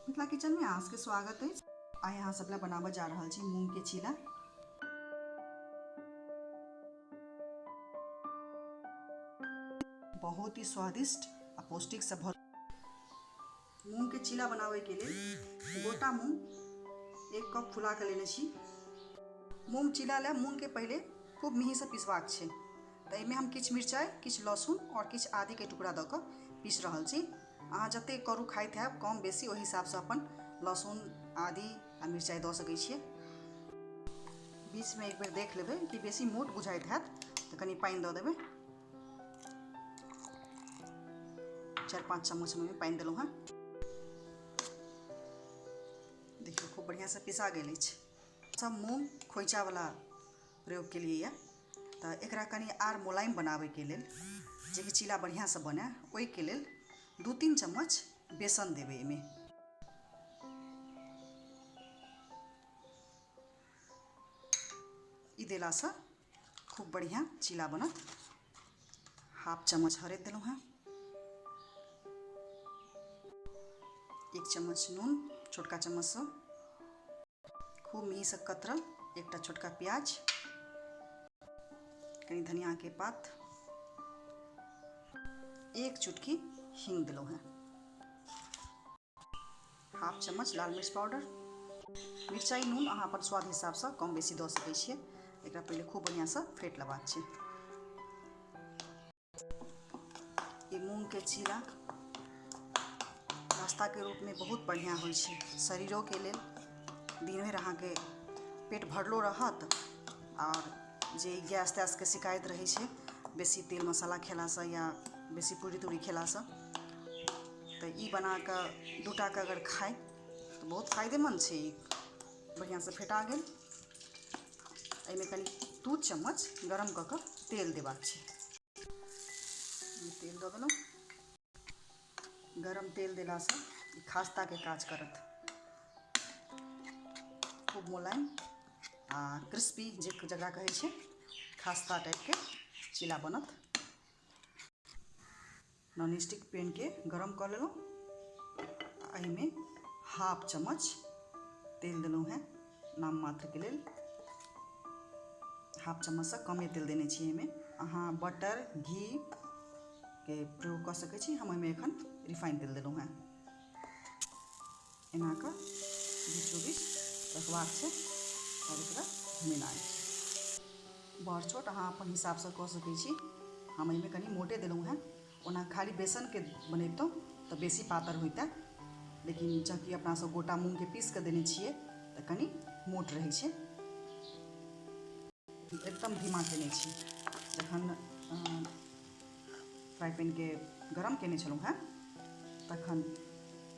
Mithila kitchen में अहाँ सबके स्वागत अछि। आइ अहाँ सब लए बनाबऽ जा रहल छी मूंग के चीला। बहुत ही स्वादिष्ट आ पौष्टिक से भरल मूंग के चीला बनावे के लेल गोटा मूंग 1 कप फुला के लेने छी। मूंग चीला लए मूंग के पहिले खूब मिही से पिसबाक छै। तऽ एहिमे हम किछु मिरचाइ, किछु लहसुन आओर किछु आदीके टुकड़ा दऽ कऽ पीस रहल छी। अहाँ जतेक करू खाइत हैब कम बेसी ओहि हिसाबसँ अपन लहसुन, आदी आ मिरचाइ दऽ सकै छियै। बीचमे एक बेर देख लेबै कि बेसी मोट बुझाइत हैत तऽ कनि पानि दऽ देबै। 4-5 चम्मच हम ओहिमे पानि देलहुँ हेँ। देखियौ खूब बढ़िआँसँ पिसा गेल अछि। सब मूँग खोइचावला प्रयोग केलियै यऽ। तऽ एकरा कनि आर मोलायम बनाबैके लेल जेकि चीला बढ़िआँसँ बनै ओहिके लेल 2-3 चम्मच बेसन देबै एहिमे। ई देलासँ खूब बढ़िआँ चीला बनत। 1/2 चम्मच हरदि देलहुँ हेँ, 1 चम्मच नून छोटका चम्मचसँ, खूब मिहीसँ कतरल एकटा छोटका प्याज, कनि धनियाके पात, 1 चुटकी हींग देलहुँ हेँ, 1/2 चम्मच लाल मिर्च पाउडर। मिरचाइ नून अहाँ अपन स्वाद हिसाबसँ कम बेसी दऽ सकै छियै। एकरा पहिले खूब बढ़िआँसँ फेट लेबाक छै। ई मूँगके चीला नाश्ताके रूपमे बहुत बढ़िआँ होइ छै शरीरोके लेल। दिन भरि अहाँके पेट भरलो रहत आओर जे गैस तैसके शिकायत रहै छै बेसी तेल मसाला खेलासँ या बेसी पूरी तूरी खेलासँ, तऽ ई बनाकऽ 2 टाके अगर खाइ तऽ बहुत फायदेमन्द छै। ई बढ़िआँसँ फेटा गेल। एहिमे कनि 2 चम्मच गरम कऽ कऽ तेल देबाक छै। तेल दऽ देलहुँ। गरम तेल देलासँ ई खास्ताके काज करत, खूब मोलायम आ क्रिस्पी जे जकरा कहै छै खास्ता टाइपके चीला बनत। नॉन स्टिक पेनके गरम कऽ लेलहुँ। एहिमे 1/2 चम्मच तेल देलहुँ हेँ नाम मात्रके लेल। 1/2 चम्मचसँ कमे तेल देने छी। एहिमे अहाँ बटर घीके प्रयोग कऽ सकै छी। हम एहिमे एखन रिफाइन तेल देलहुँ हेँ। एना कऽ बीचो बीच रखबाक छै आओर एकरा घुमेनाइ छै। बड़ छोट अहाँ अपन हिसाबसँ कऽ सकै छी। हम एहिमे कनि मोटे देलहुँ हेँ। ओना खाली बेसनके बनैबतहुँ तऽ बेसी पातर होइतै, लेकिन चूँकि अपना सब गोटा मूँगके पीस कऽ देने छियै तऽ कनि मोट रहै छै। एकदम धीमा केने छी। जखन फ्राई पेनके गरम केने छलहुँ हेँ तखन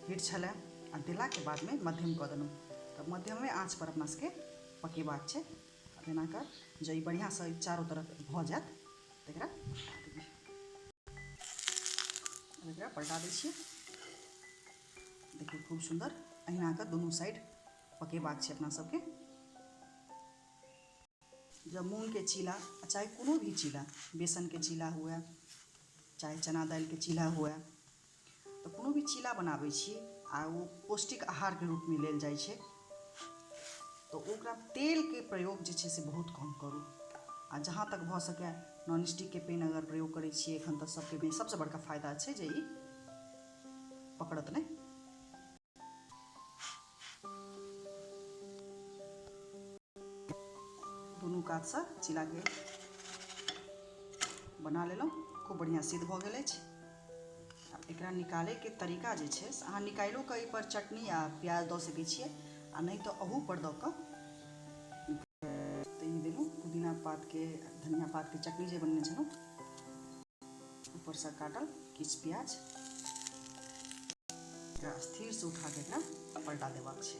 हीट छलै आ देलाके बादमे मध्यम कऽ देलहुँ। तऽ मध्यमे आँचपर अपना सबके पकेबाक छै। आब एना कऽ जँ ई बढ़िआँसँ चारू तरफ भऽ जायत तऽ एकरा हटा देबै। आब एकरा पलटा दै छियै। देखियौ खूब सुन्दर अहिना कऽ दुनू साइड पकेबाक छै अपना सबके। जब मूँगके चीला चाहे कोनो भी चीला, बेसनके चीला हुए चाहे चना दालिके चीला हुए, तऽ कोनो भी चीला बनाबै छी आ ओ पौष्टिक आहारके रूपमे लेल जाइ छै, तऽ ओकरा तेलके प्रयोग जे छै से बहुत कम करू आ जहाँ तक भऽ सकै नॉन स्टिकके पेन अगर प्रयोग करै छियै एखन तऽ सबके सबसँ बड़का फायदा छै जे ई पकड़त नहि। दुनू कातसँ चीलाके बना लेलहुँ। खूब बढ़िआँ सिद्ध भऽ गेल अछि। आब एकरा निकालैके तरीका जे छै से अहाँ निकालिओ कऽ एहिपर चटनी आ प्याज दऽ सकै छियै आ नहि तऽ अहूपर दऽ कऽ। तऽ ई देलहुँ पुदीना पातके धनिया पातके चटनी जे बनेने छलहुँ, ऊपरसँ काटल किछु प्याज। एकरा स्थिरसँ उठा कऽ एकरा पलटा देबाक छै।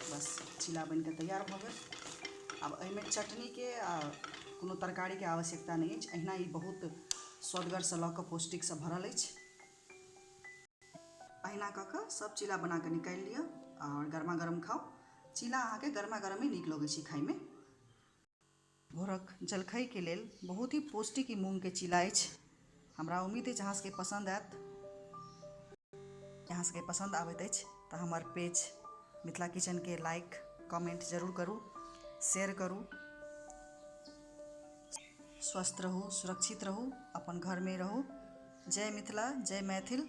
बस चीला बनि कऽ तैयार भऽ गेल। आब एहिमे चटनीके आ कोनो तरकारीके आवश्यकता नहि अछि। अहिना ई बहुत स्वदगरसँ लऽ कऽ पौष्टिकसँ भरल अछि। अहिना कऽ कऽ सब चीला बना कऽ निकालि लिअ आओर गरमा गरम खाउ। चीला अहाँके गरमा गरमे नीक लगै छै खाइमे। भोरक जलखैके लेल बहुत ही पौष्टिक ई मूँगके चीला अछि। हमरा उम्मीद अछि अहाँ सबके पसन्द आयत। अहाँ सबके पसन्द आबैत अछि तऽ हमर पेज मिथिला किचनके लाइक कमेंट जरूर करू, शेयर करू। स्वस्थ रहू, सुरक्षित रहू, अपन घरमे रहू। जय मिथिला, जय मैथिल।